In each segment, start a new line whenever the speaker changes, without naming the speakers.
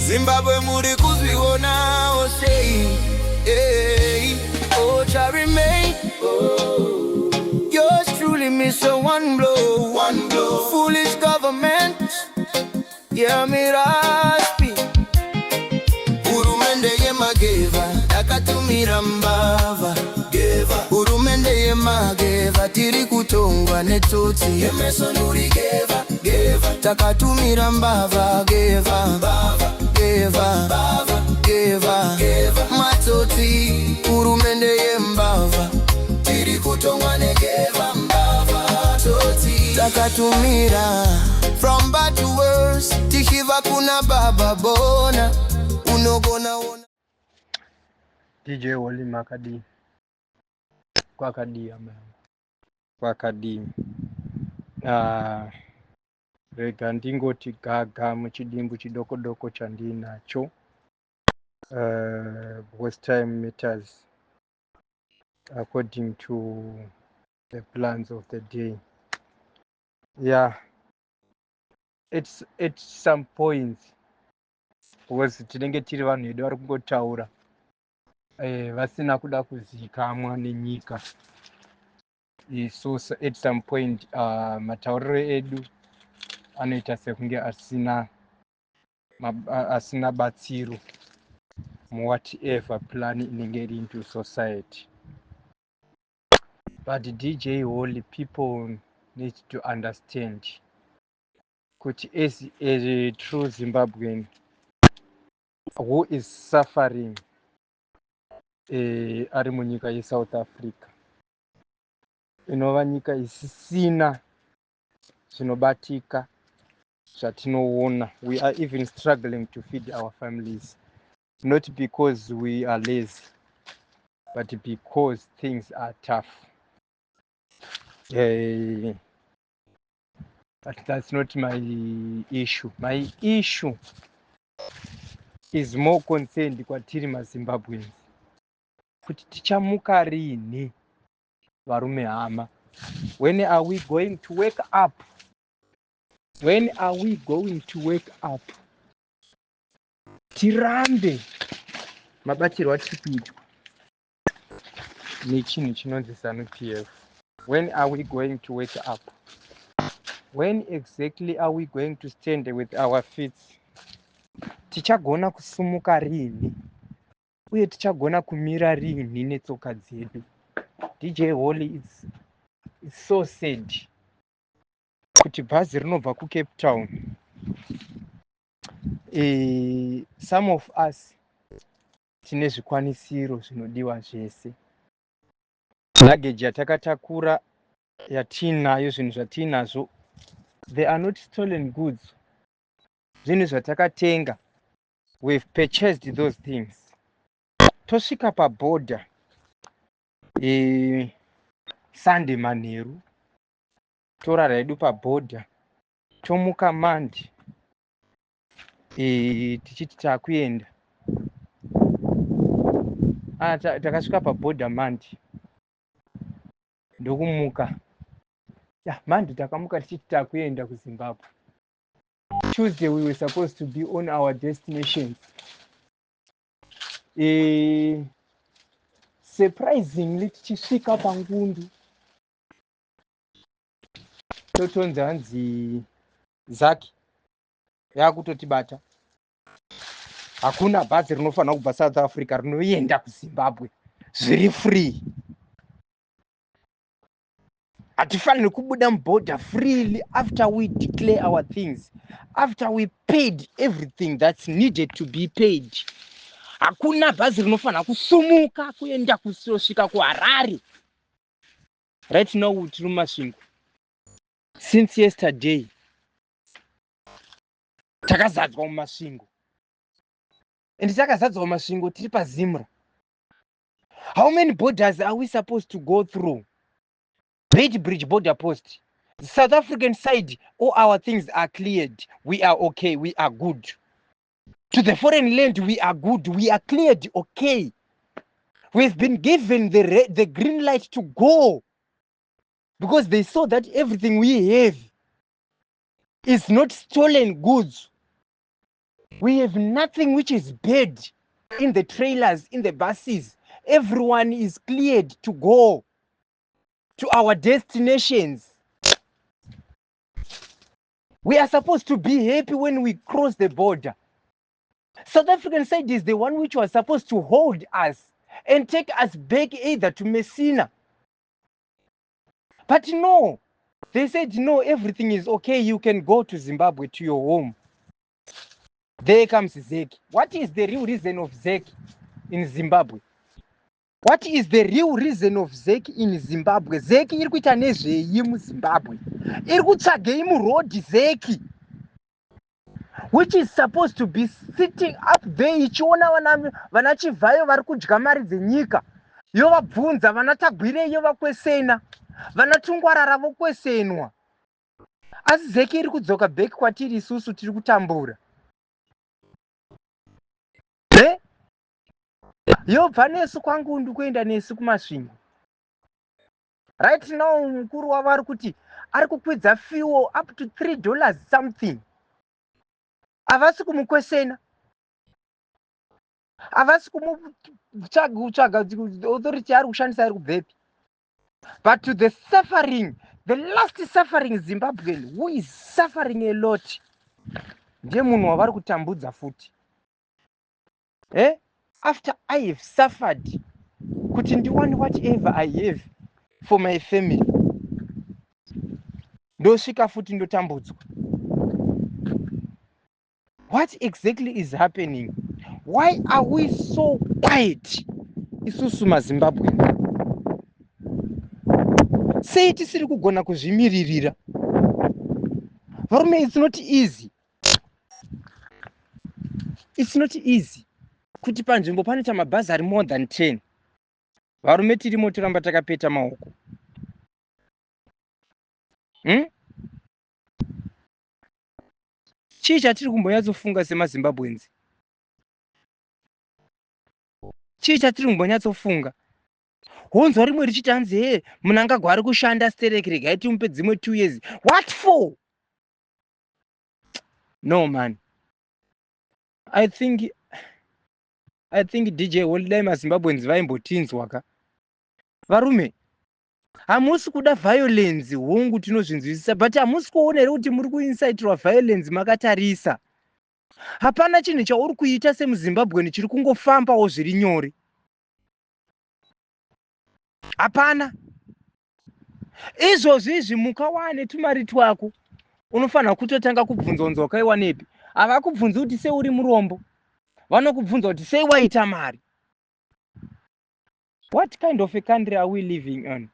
Zimbabwe, muri kuzvionawo sei? Hey, oh, remain. Oh. Yours truly, Mr. One Blow. One Blow. Foolish government. Yeah, Miraspi. Hurumende yemageva yakatumira mbavha. Hurumende yemageva, tiri kutongwa netsotsi. Takatumira mbavha geva geva geva matsotsi. Hurumende yembavha, tiri kutongwa negeva, mbavha, tsotsi. Takatumira from bad to worse, tichibva kuna Baba Bona unogona ona.
DJ Holly, makadii? Kwakadii, hama yangu? Kwakadii? Ah, rega ndingoti gaga muchidimbu chidoko doko chandinacho, because time matters according to the plans of the day. Yeah, it's at some points, because tinenge tiri vanhu vedu vari kungotaura vasina kuda kuzikamwa nenyika. So at some point matauriro edu anoita sekunge asina batsiro muwhatever plan inenge iri into society. But DJ Holly, people need to understand kuti as a true Zimbabwean who is suffering ari munyika yeSouth Africa, inova nyika isisina zvinobatika zvatinoona, we are even struggling to feed our families, not because we are lazy, but because things are tough. But that's not my issue. My issue is more concerned kwatiri maZimbabweans, kuti tichamuka rini, varume, hama? When are we going to wake up? When are we going to wake up, tirambe mabatirwo atiri kuitwa nechinhu chinonzi ZANU PF? When are we going to wake up? When exactly are we going to stand with our feet? Tichagona kusumuka rini, uye tichagona kumira rini netsoka dzedu? DJ Holly, it's so sad kuti bhazi rinobva kuCape Town, some of us tine zvikwanisiro zvinodiwa zvese, luggage yatakatakura yatiinayo, zvinhu zvatiinazvo, they are not stolen goods, zvinhu zvatakatenga. We've purchased those things. Tosvika pabhodha Sunday manheru, torara hedu pabhodha, tomuka Monday tichiti takuenda. Ah, takasvika pabhodha Monday, ndokumuka ya Monday, takamuka tichiti takuenda kuZimbabwe. Tuesday we were supposed to be on our destinations. Surprisingly, tichisvika pangundu, totonzi hanzi ZACC yakutotibata, hakuna bhazi rinofanira kubva South Africa rinoenda kuZimbabwe zviri free. Hatifaniri kubuda mubhodha freely after we declare our things, after we paid everything that's needed to be paid. Hakuna bhazi rinofanira kusumuka kuenda kusvika kuHarare. Right now tiri muMasvingo since yesterday, takazadzwa muMasvingo, and takazadzwa muMasvingo tiri paZimra. How many borders are we supposed to go through? Bridge border post, South African side, all our things are cleared, we are okay, we are good. To the foreign land, we are good, we are cleared, okay. We've been given the green light to go because they saw that everything we have is not stolen goods. We have nothing which is bad in the trailers, in the buses. Everyone is cleared to go to our destinations. We are supposed to be happy when we cross the border. South African side is the one which was supposed to hold us and take us back either to Messina. But no, they said, "No, everything is okay. You can go to Zimbabwe, to your home." There comes ZEC. What is the real reason of ZEC in Zimbabwe? What is the real reason of ZEC in Zimbabwe? ZEC iri kuita nezvei muZimbabwe? Iri kutsvagei murodhi ZEC, which is supposed to be sitting up there ichiona vana Chivayo vari kudya mari dzenyika, yovabvunza, vana Tagwirei yovakwesena, vana Tungwarara vokwesenwa, asi ZEC iri kudzoka back kwatiri isusu tiri kutambura? E yobva nesu kwaNgundu kuenda nesu kuMasvingo. Right now mukuru wavo ari kuti ari kukwidza fuel up to $3 something. Havasi kumukwesena, havasi kumutsvaga authority yaari kushandisa iri kubvepi. But to the suffering, the last suffering Zimbabwean who is suffering a lot, ndiye munhu wavari kutambudza futi. Eh? After I have suffered kuti ndiwane whatever I have for my family, ndosvika futi ndotambudzwa. What exactly is happening? Why are we so quiet isusu maZimbabwe? Sei tisiri kugona kuzvimiririra, varume? It's not easy, it's not easy kuti panzvimbo panoita mabhazi ari more than 10, varume tirimo toramba takapeta maoko, Chii chatiri kumbonyatsofunga semaZimbabweans? Chii chatiri kumbonyatsofunga? Honzwa rimwe richiti hanzi, "He, Mnangagwa ari kushanda stereki, regai timupe dzimwe 2 years." What for? No man, I think DJ Holiday, maZimbabweans vaimbotinzwa ka. Varume, hamusi kuda violence, hongu, tinozvinzwisisa, but hamusi kuona here kuti muri kuincitirwa violence makatarisa? Hapana chinhu chauri kuita semuZimbabweni chiri kungofambawo zviri nyore, hapana. Izvozvi izvi mukawane tumari twako, unofanira kutotanga kubvunza unzi wakaiwanepi. Havakubvunzi kuti sei uri murombo, vanokubvunza kuti sei waita mari. What kind of a country are we living on,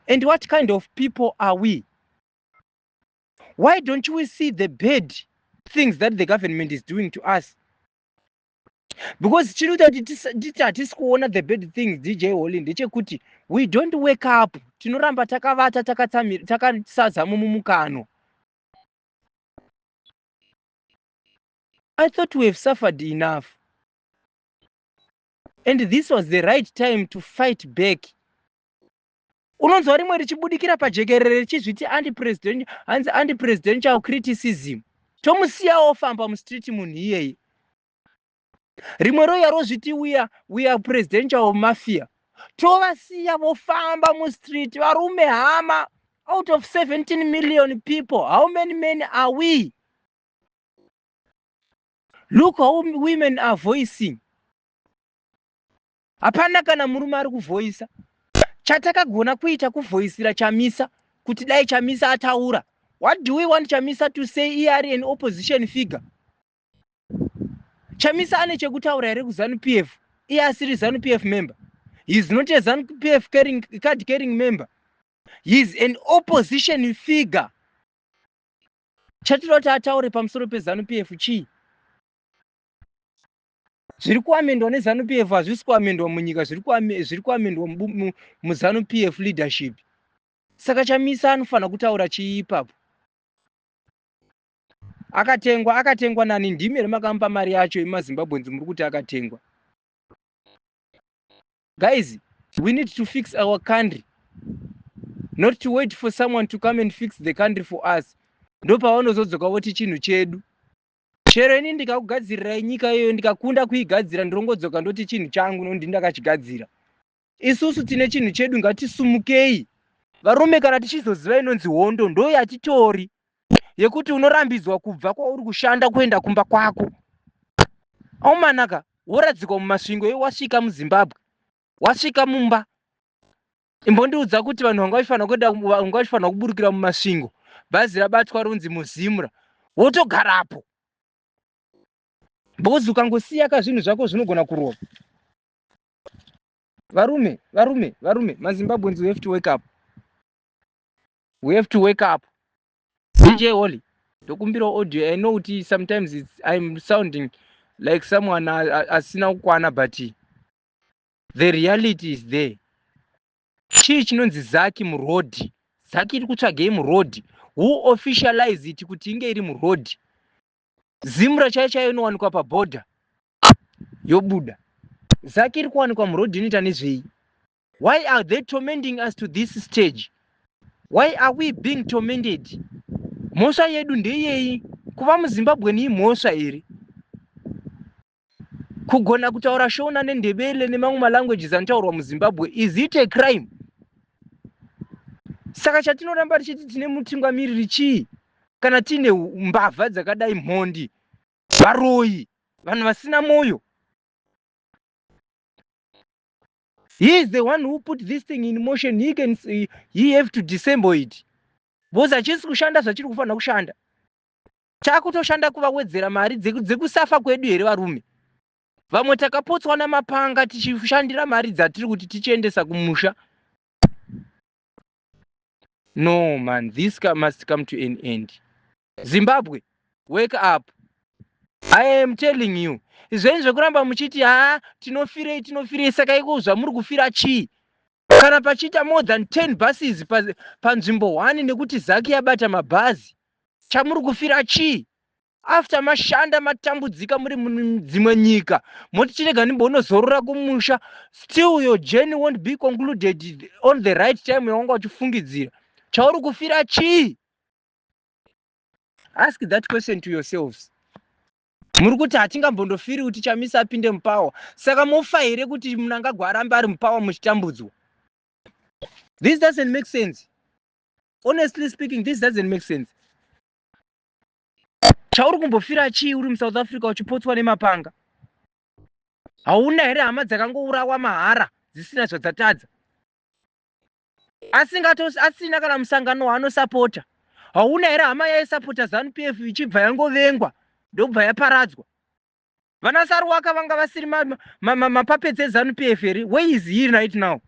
and what kind of people are we? Why don't we see the bad things that the government is doing to us? Because chiri kuita kuti titi hatisi kuona the bad things, DJ Holly, ndechekuti we don't wake up. Tinoramba takavata, takasazamu mumukanwa. I thought we have suffered enough and this was the right time to fight back. Unonzwa rimwe richibudikira pajekerere richizviti anti-president, hanzi anti-presidential criticism, tomusiyawo famba mustreet munhu iyeye. Rimwe roya rozviti we are presidential mafia, tovasiya vofamba mustreet. Varume, hama, out of 17 million people, how many men are we? Look how women are voicing. Hapana kana murume ari kuvhoisa. Chatakagona kuita kuvhoisira Chamisa kuti dai Chamisa ataura. What do we want Chamisa to say, iye ari an opposition figure? Chamisa ane chekutaura here kuZANU PF, iye asiri ZANU PF member? He is not a ZANU PF card carrying member. He is an opposition figure. Chatinoda kuti ataure pamusoro peZANU PF chii? Zviri kuamendwa neZANU PF hazvisi kuamendwa munyika, zviri kuamendwa muZANU PF leadership. Saka Chamisa anofanira kutaura chii ipapo? Akatengwa, akatengwa nani? Ndimi here makamupa mari yacho emaZimbabweans? Muri kuti akatengwa. Guys, we need to fix our country, not to wait for someone to come and fix the country for us. Ndo pavanozodzoka voti chinhu chedu. Chero ini ndikakugadzirirai nyika iyoyo, ndikakunda kuigadzira, ndirongodzoka ndoti chinhu changu, nondi ndakachigadzira. Isusu tine chinhu chedu, ngatisumukei, varume. Kana tichizoziva inonzi hondo, ndo yatitori yekuti unorambidzwa kubva kwauri kushanda kuenda kumba kwako. Aumanaka, woradzikwa muMasvingo iwe wasvika muZimbabwe, wasvika mumba. Imbondiudza kuti vanhu vanga vachifanira kuenda, vanga vachifanira kuburukira muMasvingo, bhazi rabatwa ronzi muZimra, wotogarapo because ukangosiya ka zvinhu zvako zvinogona kurova. Varume, varume, varume, maZimbabweans, we have to wake up, we have to wake up. DJ Holly, ndokumbirawo audio. I know kuti sometimes I'm sounding like someone asina kukwana, but the reality is there. Chii chinonzi ZACC murodhi? ZACC iri kutsvagei murodhi? Who officialize it kuti inge iri murodhi? ZIMRA chaiyo chaiyo inowanikwa pabhodha, yobuda. ZACC iri kuwanikwa murodhi, inoita nezvei? Why are they tormenting us to this stage? Why are we being tormented? Mhosva yedu ndeyei? Kuva muZimbabwe nii mhosva here? Kugona kutaura Shona neNdebele nemamwe malanguages anotaurwa muZimbabwe, is it a crime? Saka chatinoramba tichiti tine mutungamiriri chii kana tiine mbavha dzakadai, mhondi, varoyi, vanhu vasina mwoyo? He is the one who put this thing in motion. He have to dissemble it because hachisi kushanda zvachiri kufanira kushanda. Chakutoshanda kuvawedzera mari dzekusafa kwedu here, varume? Vamwe takapotswa namapanga tichishandira mari dzatiri kuti tichiendesa kumusha. No man, this must come to an end. Zimbabwe, wake up. I am telling you, zvenyu zvekuramba muchiti, "Haa, tinofirei, tinofirei?" Saka iko zvamuri kufira chii kana pachiita more than 10 buses panzvimbo 1 nekuti ZACC yabata mabhazi? Chamuri kufira chii after mashanda, matambudzika, muri mudzimwe nyika, moti, "Chirega ndimbonozorora kumusha"? Still your journey won't be concluded on the right time yawanga uchifungidzira. Chauri kufira chii? Ask that question to yourselves. Muri kuti hatingambondofiri kuti Chamisa apinde mupower. Saka mofa here kuti Mnangagwa arambe ari mupower muchitambudzwa? This doesn't make sense. Honestly speaking, this doesn't make sense. Chauri kumbofira chii uri muSouth Africa uchipotswa nemapanga? Hauna here hama dzakangourawa mahara dzisina zvadzatadza, asina kana musangano waanosapota? Hauna here hama yaisapota ZANU PF ichibva yangovengwa, ndobva yaparadzwa? Vana Saruwaka vanga vasiri mapuppets eZANU PF here? Where is he right now?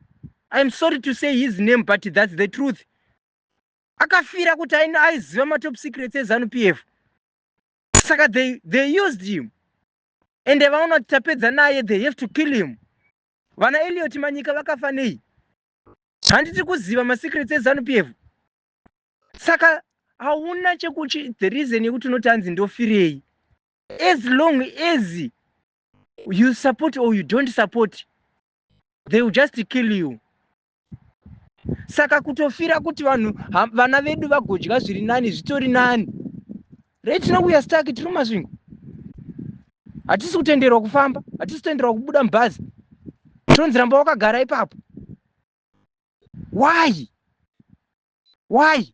I am sorry to say his name, but that's the truth. Akafira kuti aiziva matop secrets eZANU PF. Saka they used him, ende vaona kuti tapedza naye, they have to kill him. Vana Eliot Manyika vakafa nei? Handiti kuziva masecrets eZANU PF? Saka hauna chekuchi the reason yekuti unoti hanzi ndofirei. As long as you support or you don't support, they will just kill you. Saka kutofira kuti vanhu, vana vedu vagodya zviri nani, zvitori nani. Right now we are stuck, tiri muMasvingo, hatisi kutenderwa kufamba, hatisi kutenderwa kubuda mubhazi, tonzi ramba wakagara ipapo. Why? Why?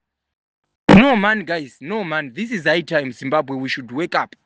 No man, guys, no man. This is high time, Zimbabwe, we should wake up.